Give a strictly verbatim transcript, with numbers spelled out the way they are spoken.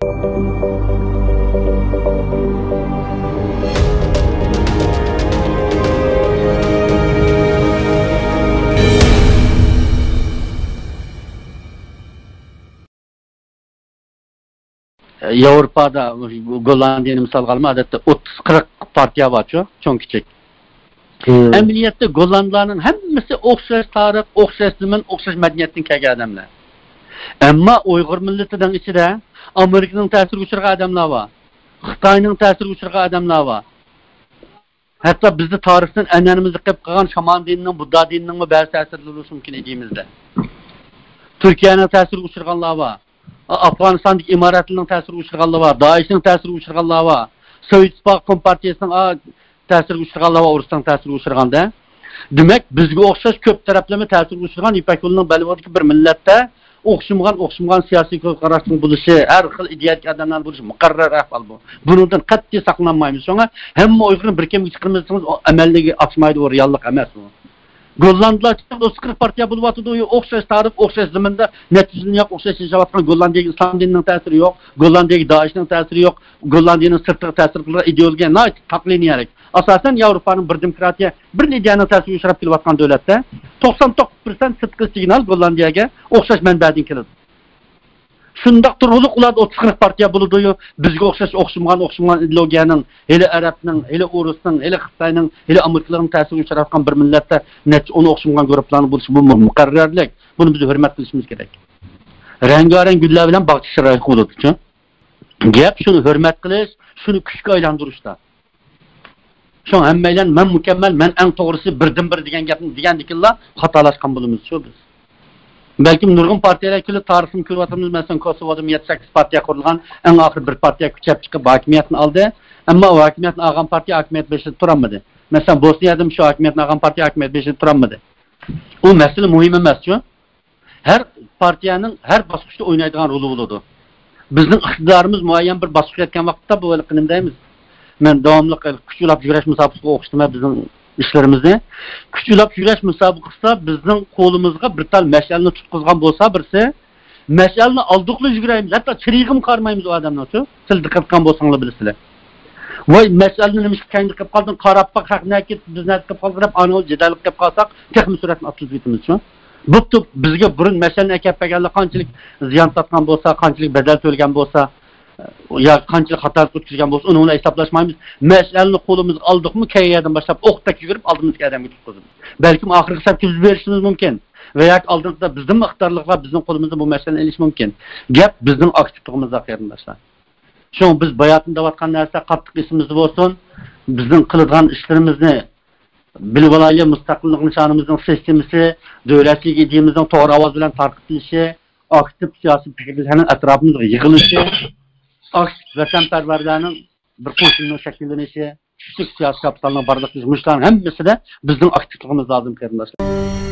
ياۋروپادا گوللاندىيەنى مىسالغا ئالما، ئادەتتە ئوتتۇز قىرىق پارتىيە بارچۇ، چوڭ كىچىك. مم. ئەمەلىيەتتە گوللاندلارنىڭ ھەممىسى ئوخشاش تارىخ، ئوخشاش زېمىن، ئوخشاش مەدەنىيەتتىن كەلگەن ئادەملەر. ئەمما ئۇيغۇر مىللىتىنىڭ ئىچىدە ئامېرىكىنىڭ تەسىرىگە ئۇچرىغان ئادەملەر بار، خىتاينىڭ تەسىرىگە ئۇچرىغان ئادەملەر بار. ھەتتا بىزدە تارىختىن ئەنئەنىمىزدە قېلىپ قالغان شامان دىنىنىڭ، بۇددا دىنىنىڭمۇ بەزى تەسىرلىرى بولۇشى مۇمكىن دىنىمىزدە. تۈركىيەنىڭ تەسىرىگە ئۇچرىغانلار بار. ئا-، ئافغانىستاندىكى ئىمارەتلەرنىڭ تەسىرىگە ئۇچرىغانلار بار. دائىشنىڭ تەسىرىگە ئۇچرىغانلار بار. سوۋېت ئىتتىپاقى كومپارتىيىسىنىڭ، ئا، تەسىرىگە ئۇچرىغانلار بار، ئورۇسنىڭ تەسىرىگە ئۇچرىغاندا. دېمەك، بىزگە ئوخشاش كۆپ تەرەپلىمە تەسىرگە ئۇچرىغان يىپەك يولىنىڭ بەلبېغىدىكى بىر مىللەتتە ئوخشىمىغان، ئوخشىمىغان سىياسىي كۆز قاراشنىڭ بولۇشى، ھەر خىل ئىدىيەدىكى ئادەملەرنىڭ بولۇشى مۇقەررەر ئەھۋال بۇ. بۇنىڭدىن قەتئىي ساقلانمايمىز. شۇڭا ھەممە ئۇيغۇرنى بىر كېمىگە چىقىرىمىز دېسىڭىز، ئۇ ئەمەلىيگە ئاسمايدۇ، ئۇ رېئاللىق ئەمەس ئۇ. گوللاندلارچە ئوتتۇز قىرىق پارتىيە بولۇۋاتىدۇ، ئوخشاش تارىخ، ئوخشاش زېمىندا نەچچە يۈز يىلدىن ياق ئوخشاش ياشاۋاتقان. گوللاندىيەگە ئىسلام دىنىنىڭ تەسىرى يوق، گوللاندىيەگە دائىشنىڭ تەسىرى يوق، گوللاندىيەنىڭ سىرتىغا تەسىر قىلىدىغان ئىدېئولوگىيە ناھايىتى تاق لىنىيەلىك. ئاساسەن ياۋروپانىڭ بىر دېموكراتىيە، بىر ئىدىيەنىڭ تەسىرىگە ئۇچراپ كېلىۋاتقان دۆلەتتە توقسان توققۇز پىرسەنت سىرتقى سىگنال گوللاندىيەگە ئوخشاش مەنبەدىن كېلىدۇ. شۇنداق تۇرۇقلۇق ئۇلاردا ئوتتۇز قىرىق پارتىيە بولىدۇ. بىزگە ئوخشاش ئوخشىمىغان، ئوخشىمىغان ئىدېئولوگىيەنىڭ، ھېلى ئەرەبنىڭ، ھېلى ئورۇسنىڭ، ھېلى خىتاينىڭ، ھېلى ئامېرىكىلىقنىڭ تەسىرىگە ئۇچراۋاتقان بىر مىللەتتە نەچچە ئون ئوخشىمىغان گۇرۇپپىلارنىڭ بولۇشى بۇ مۇقەررەرلىك. بۇنى بىز ھۆرمەت قىلىشىمىز كېرەك. رەڭگارەڭ گۈللەر بىلەن باغچە چىرايلىق بولىدۇچۇ. گەپ شۇنى ھۆرمەت قىلىش، شۇنى كۈچكە ئايلاندۇرۇشتا. شۇڭا ھەممەيلەن «مەن مۇكەممەل، مەن ئەڭ توغرىسى، بىردىنبىر» دېگەن گەپنى دېگەندىكىنلا خاتالاشقان بولىمىز شۇ بىز. بەلكىم نۇرغۇن پارتىيەلەر كېلىپ تارىخنى كۆرۈۋاتىمىز. مەسىلەن، كوسوۋودا يەتتە سەككىز پارتىيە قۇرۇلغان، ئەڭ ئاخىرى بىر پارتىيە كۈچەپ چىقىپ ھاكىمىيەتنى ئالدى. ئەمما ئۇ ھاكىمىيەتنى ئالغان پارتىيە ھاكىمىيەت بېشىدا تۇرالمىدى. مەسىلەن، بوسنىيەدىمۇ شۇ ھاكىمىيەتنى ئالغان پارتىيە ھاكىمىيەت بېشىدا تۇرالمىدى. ئۇ مەسىلە مۇھىم ئەمەسچۇ. ھەر پارتىيەنىڭ ھەر باسقۇچتا ئوينايدىغان رولى بولىدۇ. بىزنىڭ ئىقتىدارىمىز مۇئەييەن بىر باسقۇچقا يەتكەن ۋاقىتتا بۇ ھېلىقى نېمە دەيمىز؟ مەن داۋاملىق كۈچ ئۇلاپ يۈگۈرۈش مۇسابىقىسىغا ئوخشىتىمەن بىزنىڭ ئىشلىرىمىزنى. كۈچ ئۇلاپ يۈگۈرۈش مۇسابىقىسىدا بىزنىڭ قولىمىزغا بىر تال مەشئەلنى تۇتقۇزغان بولسا بىرسى، مەشئەلنى ئالدۇقلا يۈگۈرەيمىز، ھەتتا چىرىيىغىمۇ قارىمايمىز ئۇ ئادەمنىڭچۇ. سىلەر دىققەت قىلغان بولساڭلار بىلىسىلەر. ۋاي، مەشئەلنى نېمىشقا كەينىدە قىلىپ قالدىڭ، قاراپ باق، خەق نەگە كەتتى، بىز نەدە قىلىپ قالدۇق دەپ ئانىڭغا جېدەللىك قىلىپ قالساق، تېخىمۇ سۈرئەتنى ئاتقۇزۇپ كېتىمىزچۇ. بوپتۇ، بىزگە بۇرۇن مەشئەلنى ئەكەپ بەرگەنلەر قانچىلىك زىيان تارتقان بولسا، قانچىلىك بەدەل تۆلىگەن بولسا، يا قانچىلىك خاتالىق ئۆتكۈزگەن بولسا، ئۇنى بىلەن ھېسابلاشمايمىز. مەشئەلنى قولىمىزغا ئالدۇقمۇ، كەينىدىن باشلاپ ئوقتەك يۈگۈرۈپ ئالدىمىزدىكى ئادەمگە تۇتقۇزىمىز. بەلكىم ئاخىرقى سەپكە بىز بېرىشىمىز مۇمكىن. ۋە ياكى ئالدىنقىدا بىزدىنمۇ ئىقتىدارلىقلار بىزنىڭ قولىمىزدا بۇ مەشئەلنى ئېلىشى مۇمكىن. گەپ بىزنىڭ ئاكتىپلىقىمىزدا، قېرىنداشلار. شۇڭا بىز باياتىن دەۋاتقان نەرسە قاتتىق ئېسىمىزدە بولسۇن. بىزنىڭ قىلىدىغان ئىشلىرىمىزنى بىلىۋالايلى، مۇستەقىللىق نىشانىمىزنىڭ سىستېمىسى، دۆلەتچىلىك ئىدىيىمىزنىڭ توغرا ئاۋاز بىلەن تارقىتىلىشى، ئاكتىپ سىياسىي پىكىرلەرنىڭ ئەتراپىمىزغا يىغىلىشى، ئاكتىپ ۋەتەنپەرۋەرلەرنىڭ بىر قوشۇننىڭ شەكىللىنىشى، كۈچلۈك سىياسىي كاپىتالنىڭ بارلىققا كېلىشى، مۇشۇلارنىڭ ھەممىسىدە بىزنىڭ ئاكتىپلىقىمىز لازىم، قېرىنداشلار.